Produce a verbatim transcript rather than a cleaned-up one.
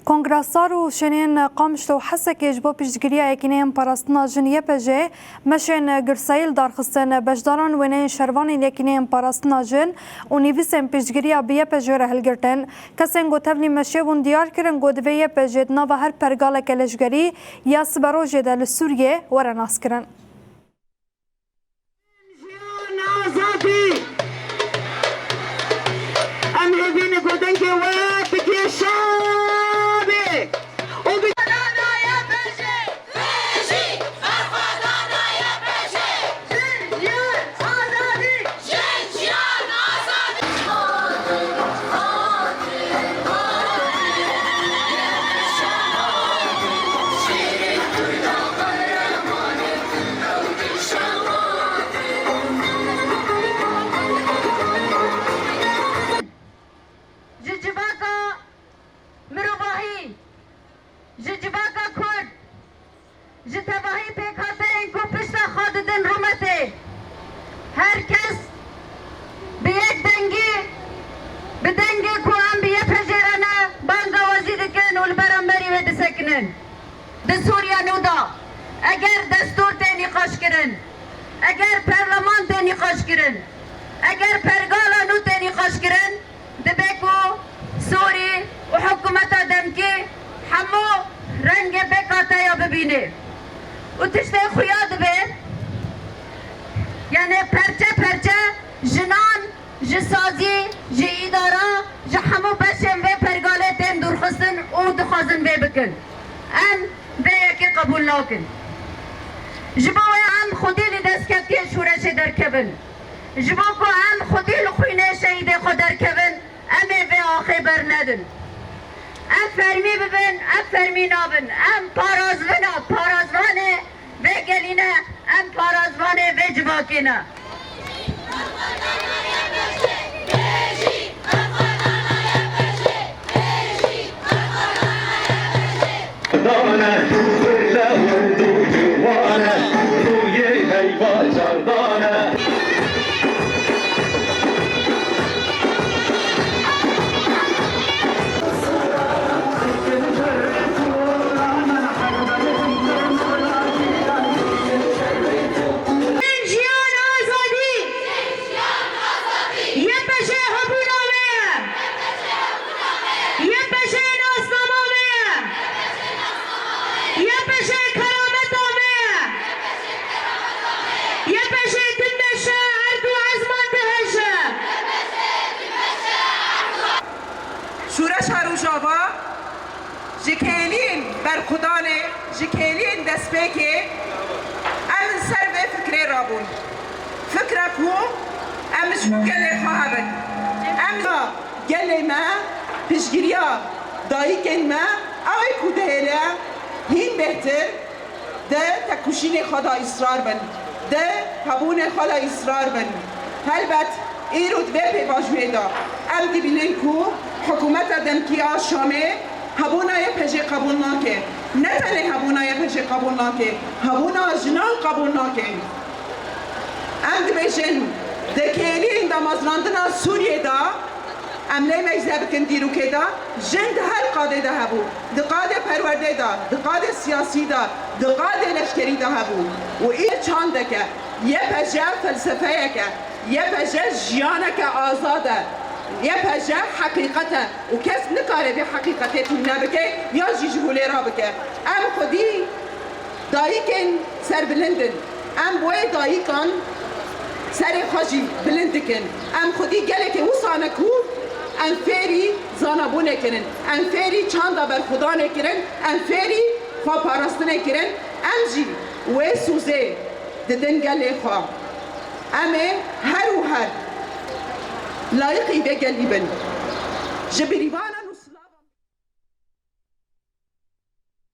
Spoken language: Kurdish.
Kongra Sar û şênên Qamişlo û Hesekê ji bo piştgiriya Yekîneyên Parastina Jin Y P J meşên girsayî li dar xistin. Beşdaran wêneyên şervanên Yekîneyên Parastina Jin û nivîsên piştgiriya bi Y P J re hilgirtin. Kesên ku tevlî meşê bûn diyar kirin ku divê Y P J di nava her pergaleke leşgerî ya siberojê de li Sûriyê were naskirin. Jiyan azadî. Em hêvî ne ku dengê we bigihê şevê û bi- Jin, jiyan, azadî! Jin, jiyan, azadî! Ji civaka mirovahî, ji civaka Kurd, ji tevahî pêkhateyên ku pişta xwe didin rûmetê, her kes bi yek dengî, bi dengê ku em bi Y P J re ne, banga wezî dikin û li beramberî wê disekinin. Di Sûriya nû de eger destûr tê nîqaşkirin, eger perleman tê nîqaşkirin, eger pergala nû tê nîqaşkirin, dibe ku Sûrî û hikûmeta demkî hemû rengê pêkhateya bibîne. Û tiştê xuya dibe, yanî perçe perçe jinan ji sazî, ji îdara, ji hemû beşên vê pergalê tên dûrxistin û dixwazin vê bikin. Em vê yekê qebûl nakin. Ji bo wê em xwedî li destkeftiyê şûreşê derkevin. Ji bo ku em xwedî li xwînê şehîdê xwe derkevin, em ê vê axê bernedin. Em fermî bibin, em fermî nabin. Em parazvina, parazvanê vê gelî ne, em parazvanê vê civakê ne. Dane, pir le û dû ciwan e, rûyê heyva çardan e. Jiyan azadî! Y P J hebûna me ye! Y P J nasnama me ye! Y P J kerameta me ye! Y P J dimeşe, erd û ezman dihêje! Şûreşa Rojava ji kêliyên berxwedanê, ji kêliyên destpêkê em li ser vê fikrê rabûn. Fikra ku em ji bo gelê xwe hebin. Em gelê me, piştgiriya dayikên me, ew ê ku dihêle hîn bêhtir di tekoşînê xwe de îsrar bin, di hebûnê xwe de îsrar bin. Helbet îro di vê pêvajoyê de em dibînin ku hikûmeta demkî ya Şamê hebûna Y P J qebûl nake. Ne tenê hebûna Y P J qebûl nake, hebûna jinan qebûl nake. Em dibêjin, di kêliyên damezrandina Sûriyê de, em lê meyze bikin dîrokê de, jin di her qadê de hebû. Di qadê perwerdê de, di qadê siyasî de, di qadê leşkerî de hebû. Û î çandeke, Y P J felsefeyeke, Y P J jiyaneke azad e, Y P J heqîqet e û kes nikare vê heqîqetê tune bike ya jî ji holê rabike. Em xwedî dayikên serbilind in. Em bo yê dayikan serê xwe jî bilind dikin. Em xwedî gelekê wisa ne ku em fêrî zanabûnê kirin, em fêrî çanda berxwedanê kirin, em fêrî xweparastinê kirin. Em jî wê sûzê didin gelê xwe. Em ê her û her layiqî vê gelî bin. Ji bîrîvan